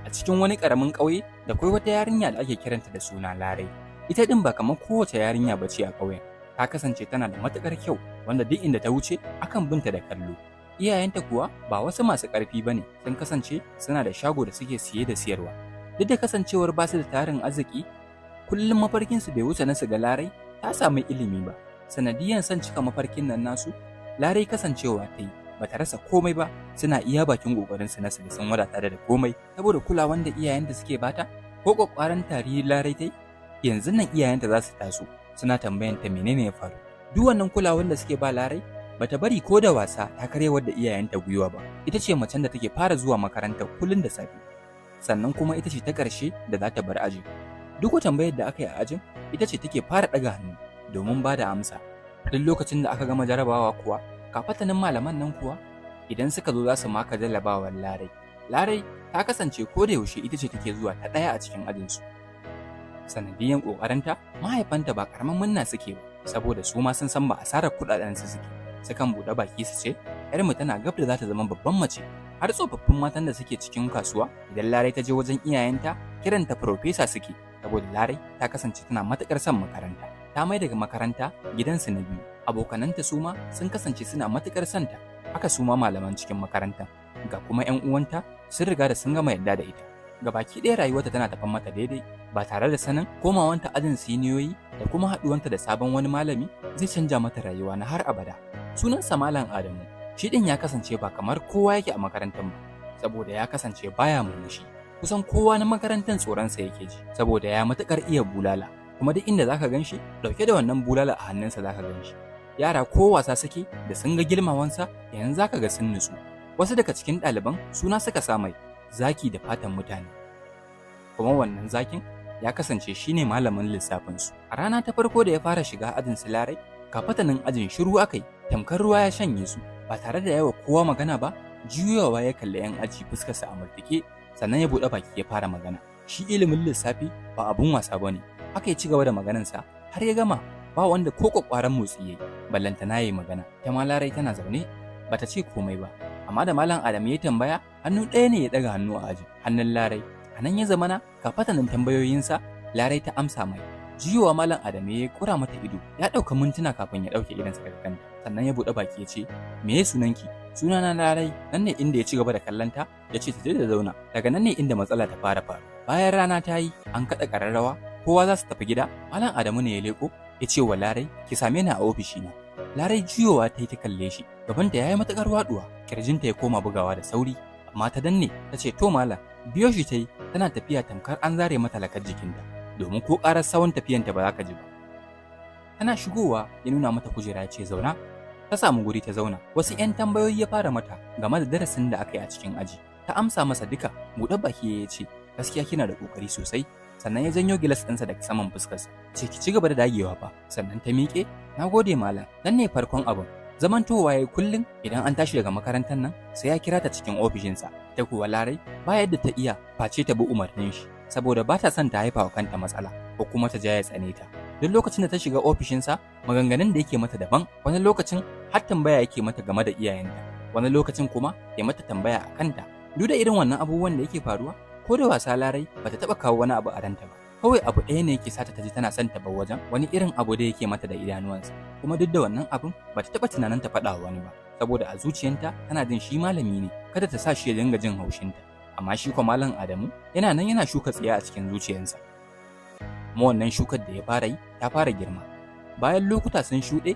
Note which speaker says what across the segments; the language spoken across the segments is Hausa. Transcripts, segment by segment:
Speaker 1: A cikin wani ƙaramin ƙauye da kwai wata yarinya da ake kiranta da suna Larai. Ita ɗin ba kamar kowace yarinya ba ce a ƙauyen. Ta kasance tana da matuƙar kyau wanda duk inda ta wuce akan binta da kallo. Iyayenta kuwa ba wasu masu ƙarfi ba ne, sun kasance suna da shago da suke siye da siyarwa. Duk da kasancewar ba su da tarin arziki, kullum mafarkinsu bai wuce na su ga Larai ta samu ilimi ba. Sanadiyan son cika mafarkin nan nasu, Larai kasancewa ta yi bata rasa komai ba, suna iya bakin kokarin su na su sun wadata da komai saboda kulawan da iyayenta suke bata. Ko kwakwaran tari Larai tai, yanzu nan iyayenta za su taso suna tambayan ta menene ya faru. Duk wannan kulawan da suke ba Larai bata bari ko da wasa ta karyewar da iyayenta gwiwa ba. Ita ce macen da take fara zuwa makaranta kullum da safe, sannan kuma ita ce ta ƙarshe da za ta bar ajin. Duk tambayar da aka yi a ajin, ita ce take fara ɗaga hannu domin ba da amsa. Duk lokacin da aka gama jarabawa kuwa, kafatanin malaman nan kuwa idan suka zo za su maka jarabawar Larai. Larai ta kasance ko da yaushe ita ce take zuwa ta ɗaya a cikin ajinsu. Sanadiyan ƙoƙarinta, mahaifanta ba ƙaramin murna suke ba, saboda su ma sun san ba asarar kuɗaɗen su suke. Sukan buɗe baki su ce, ‘yarmu tana gab da za ta zama babban mace. Har tsofaffin matan da suke cikin kasuwa, idan Larai ta je wajen iyayenta, kiranta farfesa suke, saboda Larai ta kasance tana matuƙar son makaranta. Ta mai daga makaranta gidansu na biyu. Abokananta su ma sun kasance suna matuƙar santa, haka su ma malaman cikin makaranta. Ga kuma 'yan uwanta sun riga da sun gama yadda da ita. Gabaki ɗaya rayuwarta tana tafan mata daidai, ba tare da sanin komawanta ajin siniyoyi da kuma haɗuwanta da sabon wani malami zai canja mata rayuwa na har abada. Sunansa Malam Adamu. Shi ɗin ya kasance ba kamar kowa yake a makarantar ba, saboda ya kasance baya murmushi. Kusan kowa na makarantar tsoronsa yake ji, saboda ya matuƙar iya bulala. Kuma duk inda zaka gan shi ɗauke da wannan bulala a hannunsa zaka gan shi. Yara ko wasa suke da sun ga girmawansa, yanzu zaka ga sun nutsu. Wasu daga cikin ɗaliban suna suka sa mai zaki da fatan mutane. Kuma wannan zakin ya kasance shine malamin lissafinsu. A rana ta farko da ya fara shiga ajin su Larai, kafatanin ajin shiru akai, tamkar ruwa ya shanye su, ba tare da yawa kowa magana ba, juyawa ya kalli 'yan aji fuskarsa a murtuke, sannan ya buɗe baki ya fara magana. Shi ilimin lissafi ba abun wasa ba ne. Haka ya ci gaba da maganansa har ya gama, ba wanda ko kwakwaran motsi yayi, ballantana yayi magana. Ta ma Larai tana zaune bata ce komai ba, amma da Malam Adamu ya tambaya, hannu ɗaya ne ya ɗaga hannu a aji, hannun Larai. A nan ya zamana kafatanin tambayoyinsa, Larai ta amsa mai. Jiyowa Malam Adamu ya kura mata ido, ya ɗauka mintuna kafin ya ɗauke idonsa daga kanta, sannan ya buɗe baki ya ce, "Me ya sunanki?" "Sunana Larai." Nan ne inda ya ci gaba da kallonta, ya ce ta je da zauna. Daga nan ne inda matsala ta fara faru. Bayan rana ta yi, an kaɗa ƙararrawa, kowa za su tafi gida. Malam Adamu ne ya leko, ya ce wa Larai, "Ki same ni a ofishina." Larai juyowa ta yi ta kalle shi, gabanta ya yi matuƙar waɗuwa, kirjinta ya koma bugawa da sauri, amma ta danne, ta ce, "To malam." Biyo shi ta yi, tana tafiya tamkar an zare mata lakar jikinta, domin ko ƙarar sawun tafiyanta ba za ka ji ba. Tana shigowa ya nuna mata kujera ya ce, "Zauna." Ta samu guri ta zauna. Wasu 'yan tambayoyi ya fara mata game da darasin da aka yi a cikin aji. Ta amsa masa duka, buɗe baki ya ce, "Gaskiya kina da ƙoƙari sosai." Sannan ya janyo gilas ɗinsa daga saman fuskarsa. Ce, "Ki ci gaba da dagewa fa." Sannan ta miƙe, "Na gode malam." Nan ne farkon abin. Zamantowa ya yi kullum idan an tashi daga makarantar nan sai ya kira ta cikin ofishinsa. Ta kuwa Larai ba yadda ta iya face ta bi umarnin shi, saboda ba ta son ta haifa wa kanta matsala ko kuma ta ja ya tsane ta. Duk lokacin da ta shiga ofishinsa, maganganun da yake mata daban, wani lokacin har tambaya yake mata game da iyayenta, wani lokacin kuma ya mata tambaya a kanta. Duk da irin wannan abubuwan da yake faruwa, ko da wasa Larai bata taɓa kawo wani abu a ranta ba. Kawai abu ɗaya ne yake sata ta ji tana son ta bar wajen, wani irin abu da yake mata da idanuwansa. Kuma duk da wannan abun bata taɓa tunanin ta faɗa wa wani ba, saboda a zuciyanta tana jin shi malami ne, kada ta sa shi ya dinga jin haushinta. Amma shi kuwa Malam Adamu yana nan yana shuka tsiya a cikin zuciyarsa. Kuma wannan shukar da ya fara yi ta fara girma. Bayan lokuta sun shuɗe,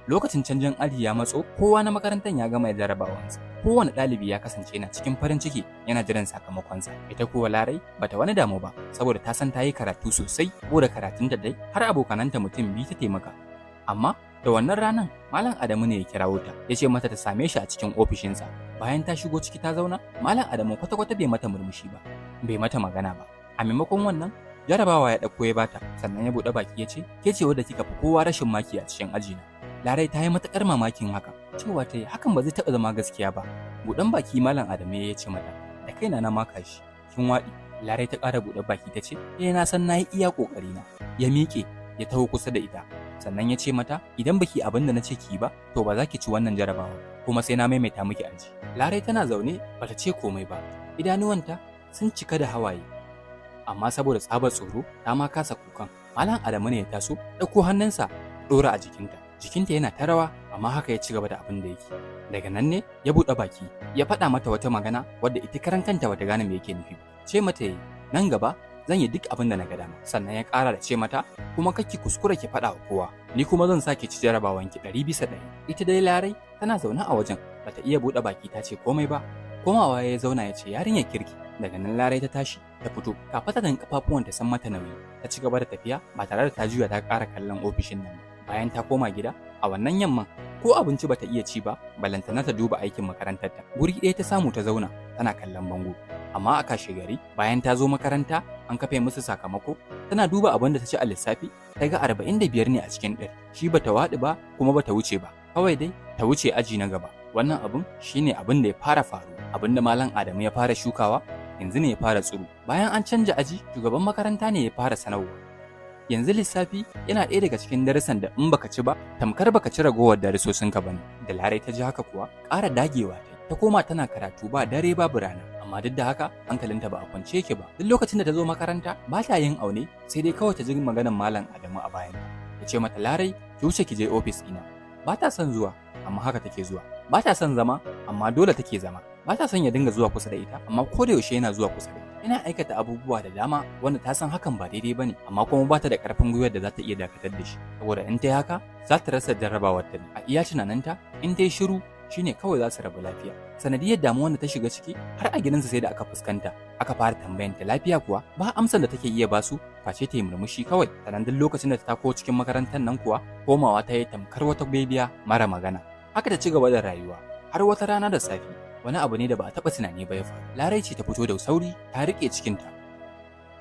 Speaker 1: lokacin canjin aji ya matso, kowa na makarantar ya gama jarabawansa. Kowane ɗalibi ya kasance yana cikin farin ciki yana jiran sakamakonsa. Ita kuwa Larai bata wani damu ba, saboda ta san ta yi karatu sosai, saboda karatunta dai har abokananta mutum biyu ta taimaka. Amma da wannan ranan Malam Adamu ne ya kirawo ta, ya ce mata ta same shi a cikin ofishinsa. Bayan ta shigo ciki ta zauna, Malam Adamu kwata-kwata bai mata murmushi ba, bai mata magana ba. A maimakon wannan, jarabawa ya ɗauko ya bata, sannan ya buɗe baki ya ce, "Ke ce wadda kika fi kowa rashin maki a cikin ajina." Larai ta yi matuƙar mamakin haka, cewa ta yi hakan ba zai taɓa zama gaskiya ba. Buɗan baki Malam Adamu ya ce mata, "Da kaina na maka shi, kin waɗi." Larai ta ƙara buɗe baki ta ce, "Eh, na san na yi iya ƙoƙarina." Ya miƙe, ya taho kusa da ita, sannan ya ce mata, "Idan baki abin da na ce ki ba, to ba za ki ci wannan jarabawa, kuma sai na maimaita miki aji." Larai tana zaune bata ce komai ba, idanuwanta sun cika da hawaye, amma saboda tsabar tsoro ta ma kasa kukan. Malam Adamu ne ya taso, ɗauko hannunsa ɗora a jikinta. Jikinta yana ta rawa, amma haka ya ci gaba da abin da yake. Daga nan ne ya buɗe baki ya faɗa mata wata magana wadda ita karan kanta bata gane me yake nufi ba. Ce mata yayi, nan gaba zan yi duk abin da na ga dama. Sannan ya ƙara da ce mata, kuma ki kuskura ki faɗa wa kowa, ni kuma zan sake ci jarabawan ki 100%. Ita dai Larai tana zaune a wajen, bata iya buɗe baki ta ce komai ba. Komawa ya zauna ya ce, yarinyar kirki. Daga nan Larai ta tashi ta fito, kafatanin kafafuwan ta san mata nauyi, ta ci gaba da tafiya ba tare da ta juya ta ƙara kallon ofishin nan ba. Bayan ta koma gida a wannan yamman, ko abinci bata iya ci ba, balantana ta duba aikin makarantarta. Guri ɗaya ta samu ta zauna tana kallon bango. Amma a kashe gari, bayan ta zo makaranta an kafe musu sakamako, tana duba abin da ta ci a lissafi, ta ga 45 ne a cikin 100. Shi bata waɗi ba kuma bata wuce ba, kawai dai ta wuce aji na gaba. Wannan abun shine abin da ya fara faru. Abin da Malam Adamu ya fara shukawa yanzu ne ya fara tsiro. Bayan an canja aji, shugaban makaranta ne ya fara sanarwa. Yanzu lissafi yana ɗaya daga cikin darussan da in baka ci ba, tamkar baka ci ragowar darussosinka ba ne. Da Larai ta ji haka kuwa, ƙara dagewa ta ta koma tana karatu ba dare babu rana. Amma duk da haka hankalinta ba a kwance yake ba. Duk lokacin da ta zo makaranta ba ta yin aune, sai dai kawai ta ji maganar Malam Adamu a bayan. Ya ce mata, Larai, ki wuce ki je ofis ɗina. Ba ta son zuwa, amma haka take zuwa. Ba ta son zama, amma dole take zama. Ba ta son ya dinga zuwa kusa da ita, amma ko da yaushe yana zuwa kusa da ita. Yana aikata abubuwa da dama wanda ta san hakan ba daidai bane, amma kuma ba ta da ƙarfin gwiwar da za ta iya dakatar da shi, saboda in ta yi haka za ta rasa jarrabawar ta ne. A iya tunaninta, in ta yi shiru shine kawai za su rabu lafiya. Sanadiyar damuwar da ta shiga ciki, har a gidansa sai da aka fuskanta aka fara tambayan ta lafiya kuwa. Ba amsar da take iya basu face ta yi murmushi kawai. Sannan duk lokacin da ta tako cikin makarantar nan kuwa, komawa ta yi tamkar wata bebiya mara magana. Haka ta ci gaba da rayuwa har wata rana da safe, wani abu ne da ba a taɓa tunani ba ya faru. Larai ce ta fito da sauri ta riƙe cikinta.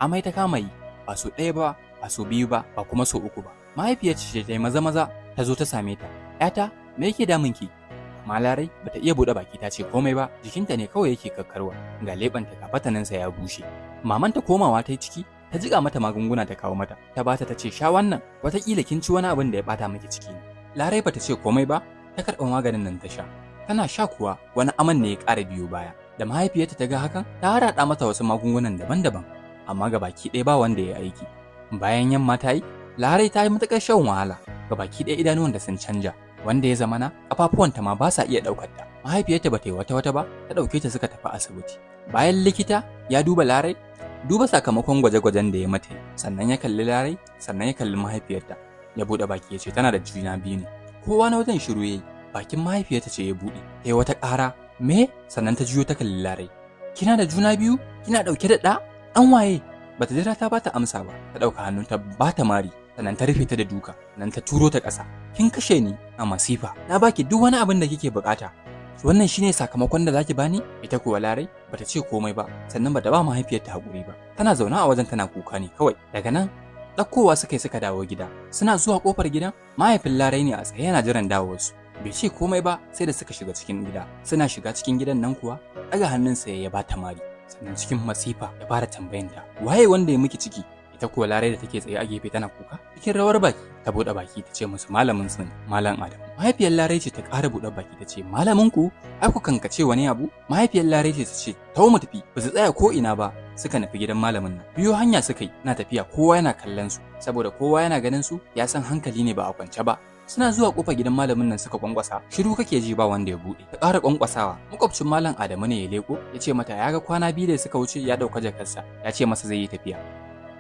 Speaker 1: Amai ta kama yi, ba so ɗaya ba, ba so biyu ba, ba kuma so uku ba. Mahaifiyar ce ta yi maza maza ta zo ta same ta. ‘Yata, me yake damun ki? Amma Larai bata iya buɗe baki ta ce komai ba, jikinta ne kawai yake kakkarwa, ga leɓenta kafataninsa ya bushe. Mamanta komawa ta yi ciki, ta jiƙa mata magunguna ta kawo mata, ta bata ta ce, sha wannan, wataƙila kin ci wani abin da ya ɓata miki ciki ne. Larai bata ce komai ba, ta karɓi maganin nan ta sha. Tana sha kuwa wani aman ne ya ƙara biyo baya. Da mahaifiyarta ta ga hakan, ta harhaɗa mata wasu magungunan daban-daban, amma ga baki ɗaya ba wanda ya aiki. Bayan yamma ta yi, Larai ta yi matuƙar shan wahala, ga baki ɗaya idanuwan da sun canja, wanda ya zamana ƙafafuwanta ma ba sa iya ɗaukar ta. Mahaifiyarta ba ta yi wata wata ba, ta ɗauke ta suka tafi asibiti. Bayan likita ya duba Larai, duba sakamakon gwaje-gwajen da ya mata, sannan ya kalli Larai, sannan ya kalli mahaifiyarta, ya buɗe baki ya ce tana da juna biyu ne. Kowa na wajen shiru yayi, bakin mahaifiyarta ce ya buɗe, ta yi wata ƙara, me? Sannan ta juyo ta kalli Larai. Kina da juna biyu? Kina ɗauke da ɗa? Ɗan waye? Bata jira ta bata amsa ba, ta ɗauka hannu ta bata mari, sannan ta rufe ta da duka, sannan ta turo ta ƙasa. Kin kashe ni a masifa, na baki duk wani abin da kike buƙata. Wannan shine sakamakon da zaki bani? Ita kuwa Larai bata ce komai ba, sannan bata ba mahaifiyarta haƙuri ba. Tana zaune a wajen tana kuka ne kawai. Daga nan ɗaukowa suka yi suka dawo gida. Suna zuwa ƙofar gidan, mahaifin Larai ne a tsaye yana jiran dawowarsu. Bai ce komai ba sai da suka shiga cikin gida. Suna shiga cikin gidan nan kuwa, ɗaga hannunsa ya bata mari. Sannan cikin masifa ya fara tambayanta, waye wanda ya miki ciki? Ita kuwa Larai da take tsaye a gefe tana kuka, cikin rawar baki ta buɗe baki ta ce musu malamin su ne, Malam Adamu. Mahaifiyar Larai ce ta ƙara buɗe baki ta ce, malamin ku? Ai ku kankace wani abu. Mahaifiyar Larai ce ta ce, tawo mu tafi. Ba su tsaya ko ina ba, suka nufi gidan malamin nan. Biyo hanya suka yi, na tafiya kowa yana kallon su, saboda kowa yana ganin su ya san hankali ne ba a kwance ba. Suna zuwa kofar gidan malamin nan suka kwankwasa, shiru kake ji ba wanda ya buɗe. Ta ƙara kwankwasawa, makwabcin Malam Adamu ne ya leko, ya ce mata ya ga kwana biyu da suka wuce ya ɗauka jakarsa, ya ce masa zai yi tafiya.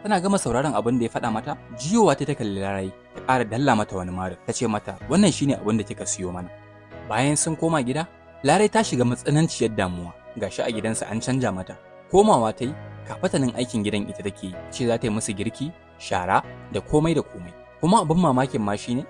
Speaker 1: Tana gama sauraron abin da ya faɗa mata, jiyowa ta kalli Larai, ta ƙara dalla mata wani marin, ta ce mata wannan shine abin da kika siyo mana. Bayan sun koma gida, Larai ta shiga matsananciyar damuwa, gashi a gidansa an canja mata. Komawa ta yi, kafatanin aikin gidan ita take yi, ce za ta yi musu girki, shara, da komai da komai. Kuma abin mamakin ma shine,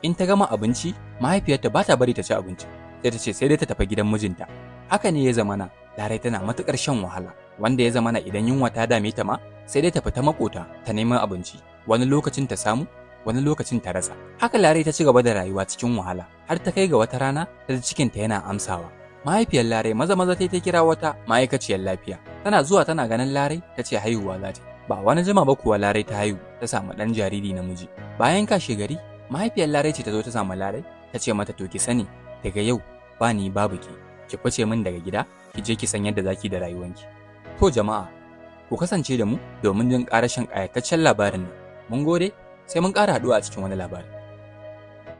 Speaker 1: in ta gama abinci, mahaifiyarta ba ta bari ta ci abinci, sai ta ce sai dai ta tafi gidan mijinta. Haka ne ya zamana, Larai tana matuƙar shan wahala, wanda ya zamana idan yunwa ta dame ta ma, sai dai ta fita makota ta neman abinci, wani lokacin ta samu, wani lokacin ta rasa. Haka Larai ta ci gaba da rayuwa cikin wahala, har ta kai ga wata rana ta ji cikinta yana amsawa. Mahaifiyar Larai maza maza ta kira wata ma'aikaciyar lafiya. Tana zuwa tana ganin Larai ta ce haihuwa za ta. Ba wani jima ba kuwa Larai ta haihu, ta samu ɗan jariri namiji. Bayan kashe gari, mahaifiyar Larai ce ta zo ta samu Larai, ta ce mata to ki sani, daga yau ba ni babu ke, ki fice min daga gida, ki je ki san yadda zaki da rayuwanki. To jama'a, ku kasance da mu domin jin ƙarashin ƙayataccen labarin nan. Mun gode, sai mun ƙara haɗuwa a cikin wani labarin.